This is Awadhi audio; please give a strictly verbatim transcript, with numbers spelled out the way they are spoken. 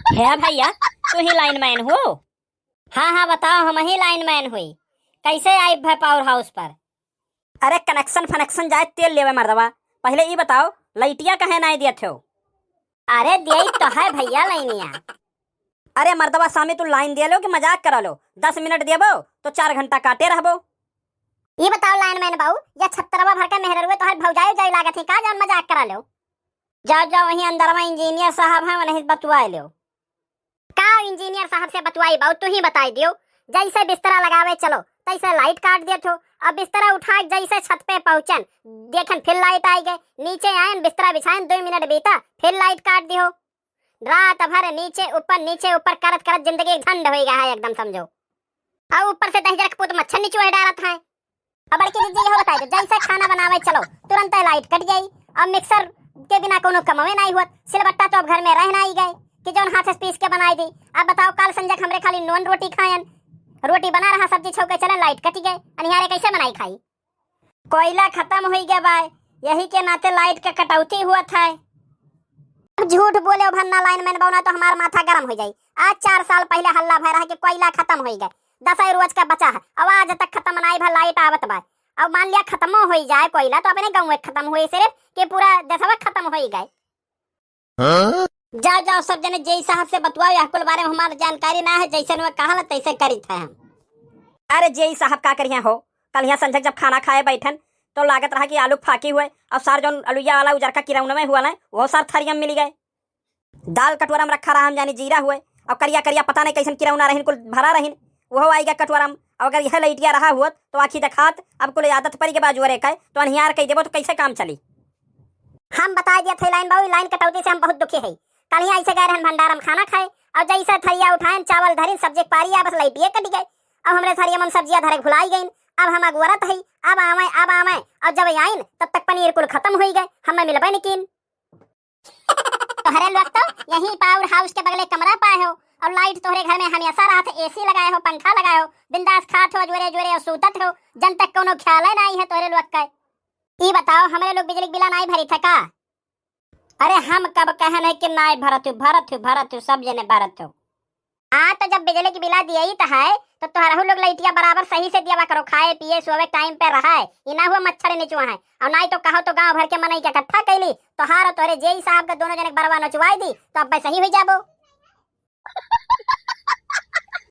है भइया, तू ही लाइनमैन हो? हाँ हाँ, बताओ, हम ही लाइनमैन हुई। कैसे आइब है पावर हाउस पर? अरे कनेक्शन फनेक्शन जाए तेल लेवे मर्दवा, पहिले ई बताओ, लइटिया कहे नाई दियत हो? अरे दियई तो है भइया लइनिया। अरे मर्दवा सामी, तू लाइन दे लो कि मजाक करा लो? दस मिनट देबो तो चार घंटा काटे रहबो। ई बताओ लाइनमैन बाऊ, या छत्तरवा भर के मेहररुए तोहर भौजाई उजाई लागत ही का, जौन मजाक करा लो? जाओ जाओ, वहीं अंदरवा इंजीनियर साहब हैं, उन्हीं से बतुआ लो। का इंजीनियर साहब से बतुआई बाऊ, तू ही बताई दियो। जैसे बिस्तरा लगावे चलो, तैसे लाइट काट देत हो। अब बिस्तरा उठा के जैसे छत पे पहुँचन, देखन फिर लाइट आई गए। नीचे आयन, बिस्तरा बिछायन, दो मिनट बीता, फिर लाइट काट दियो। रात भर नीचे ऊपर, नीचे ऊपर करत करत जिंदगी एक झंड होई गया है एकदम, समझो। और ऊपर से दहिजर के पूत मच्छर निचोड़ डारत है। अब बड़की दीदी यहो बताई दो, जैसे खाना बनावे चलो, तुरंत लाइट कट गई। अब मिक्सर के बिना कोनो कमवे नाई हुअत, सिलबट्टा तो अब घर में रह नाई गए कि जौन हाथ से पीस के बनाई दी। अब बताओ, काल संजक हमरे खाली नॉन रोटी खायन, रोटी बना रहा, सब्जी छौके चले, लाइट कट गए, अनिहारे कैसे बनाई खाई? कोयला खत्म होई गए बाय, यही के नाते लाइट के कटौती हुअत है। अब झूठ बोले हो भन्ना लाइनमैन बउना, तो हमार माथा गरम हो जाई। आज चार साल पहिले हल्ला भय रहा कि कोयला खत्म होई गए, दसई रोज का बचा है, अब आज तक खत्म नाई भा लाइट आवत बा। अब मान लिया खत्मो होई जाए कोयला, तो अपने गाँव में खत्म हुई सिर्फ कि पूरा देशवा खत्म होई गए। हाँ? जाओ जाओ, सब जने जेई साहब से बतुआओ, यह कुल बारे में हमार जानकारी ना है, जैसे वे कहल तैसे करित है हम। अरे जेई साहब का करिया हो, कल यहाँ संझक जब खाना खाए बैठन तो लागत रहा कि आलू फाकी हुए, और सार जौन अलुइया वाला उजरका किरौनवे हुआ ना, वो सार थरिया में मिली गए। दाल कटोरा में रखा रहा, हम जानी जीरा हुए, और करिया करिया पता नहीं कैसन किरौना रहिन, कुल भरा रहिन, वो आई गए कटोरा में। अब अगर यह लइटिया रहा हुअत तो आँखी देखात, अब कुल आदत पड़ी के बाजुअरे का, तो अनिहार कह देबो तो कैसे काम चली? हम बताई दिया थे लाइन बाबू, लाइन कटौती से हम बहुत दुखी है। कल ही ऐसे गए रहन भंडारा में खाना खाए, और जैसे थरिया उठाएन, चावल धरिन, सब्जी के पारी आ, बस लाइटिए कट गए। अब हमरे थरिया में सब्जियां धरे भुलाई गईन। अब हम अगुअरत है, अब आवे, अब आवे। और जब आइन तब तक पनीर कुल खत्म होई गए, हमें मिलबे नहीं कीन। तोहरे लोग तो यहीं पावर हाउस के बगले कमरा पाए हो, और लाइट तोहरे घर में हमेशा रहत, एसी लगाए हो, पंखा लगाए हो, बिंदास खात हो, अजोरे अजोरे और सूतत हो, जन तक कोनो ख्याल नाई है तोहरे लोग का। ई बताओ, हमरे लोग बिजली के बिला नाई भरी थे का? अरे हम कब कहन है कि नाई भरत हूँ, भरत हूँ, भरत हूँ, सब जने भरत हूँ। हाँ, तो जब बिजली के बिला दिए ही तो है, तो तोहरहू लोग लइटिया बराबर सही से दियावा करो, खाए पिए सोवे टाइम पे रहे, ई ना हुआ मच्छर निचुआ है, और नाई तो कहो तो गांव भर के मनई के इकट्ठा कैली, तोहार और तोहरे जेई साहब के दोनों जने के बरवा नचवाई दी, तो अब सही हुई जाबो।